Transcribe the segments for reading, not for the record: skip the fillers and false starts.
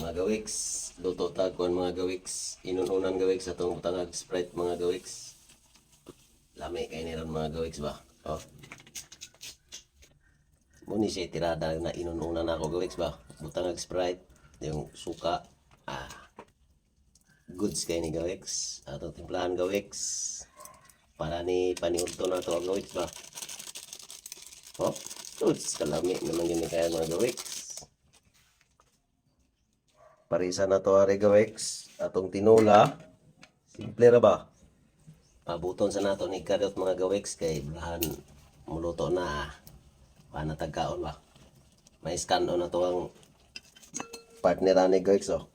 Mga gawiks, luto ta kuan, mga gawiks. Inununan, gawiks, atong butangag Sprite, mga gawiks. Lami kay ni ron, mga gawiks ba. Oh. Muni siya tirada na inununan ako, gawiks ba. Butangag Sprite, yung suka. Ah. Goods kay ni, gawiks. Atong timplahan, gawiks. Para ni paniudto na to ang gawiks ba. Oh, goods kalami naman yun ni kaya, mga gawiks. Parisa na to ari, gawiks. Atong tinula. Simple ra ba? Pabuton sa nato ni karot, mga gawiks, kay bulahan muluto na. Pana tagkaon ba? May scan na to ang partner ani, gawiks, oh.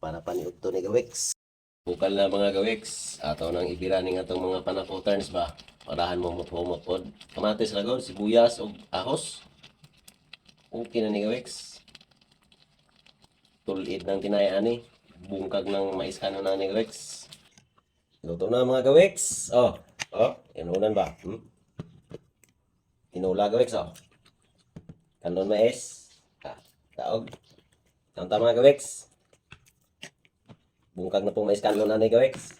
Para paniudto ni gawiks. Bukal na, mga gawiks. Ato nang ibira ning atong mga panakuterns ba. Parahan mo humot pod. Kamatis ra gud, sibuyas ug ahos. Okay na ni, gawiks. Tulid ng tinaya ani. Bungkag ng mais kano na ni gawiks. Luto na, mga gawiks. Oh, oh, inunan ba? Hmm? Tinula, gawiks, oh. Kanon mais. Ah, taog. Tama mga gawiks. Bungkag na pong mais kanon na ni gawiks.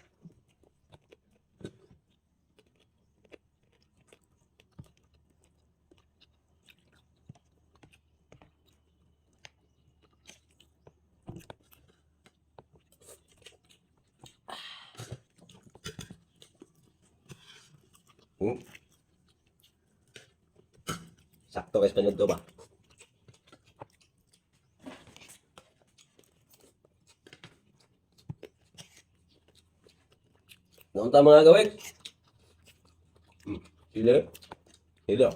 Sakto kay panudto ba? Noon ta, mga gawik. Sili. Sili.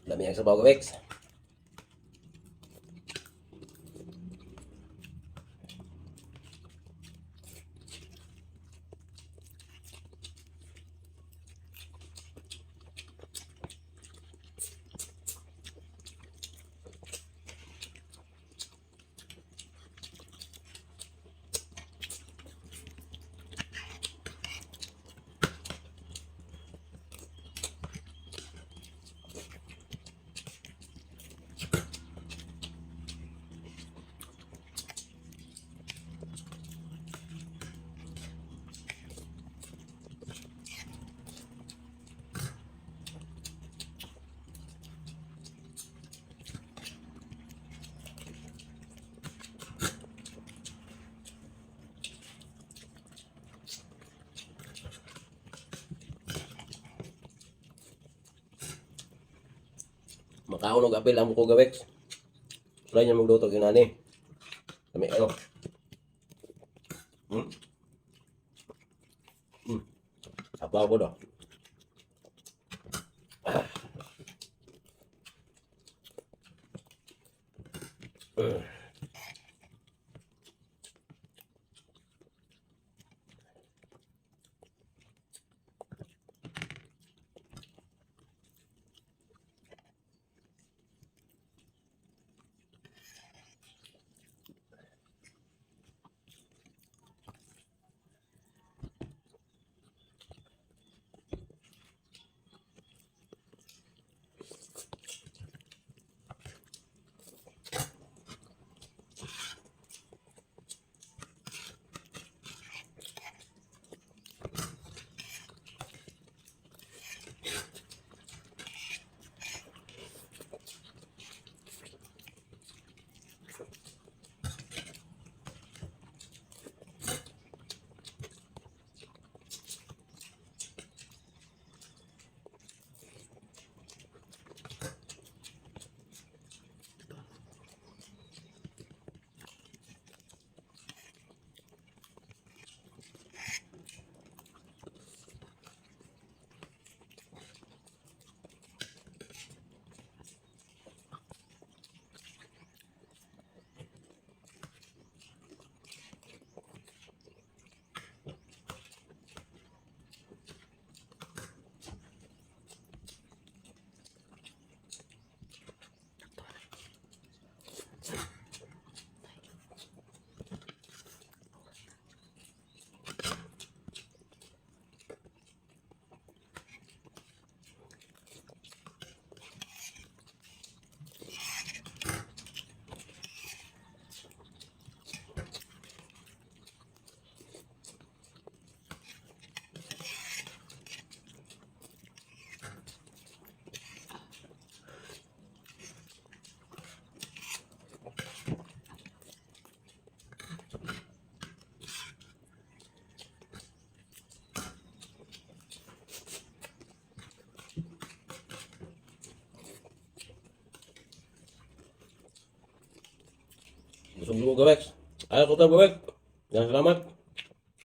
Lami ang sabaw, gawiks. Makaon og apil ang ko, gawiks. Try niya magluto ginani. Lami ayo. Apaw ko do. Ah. Busog mo, Gawex. Ayaw ko tayo, Gawex. Yan, salamat.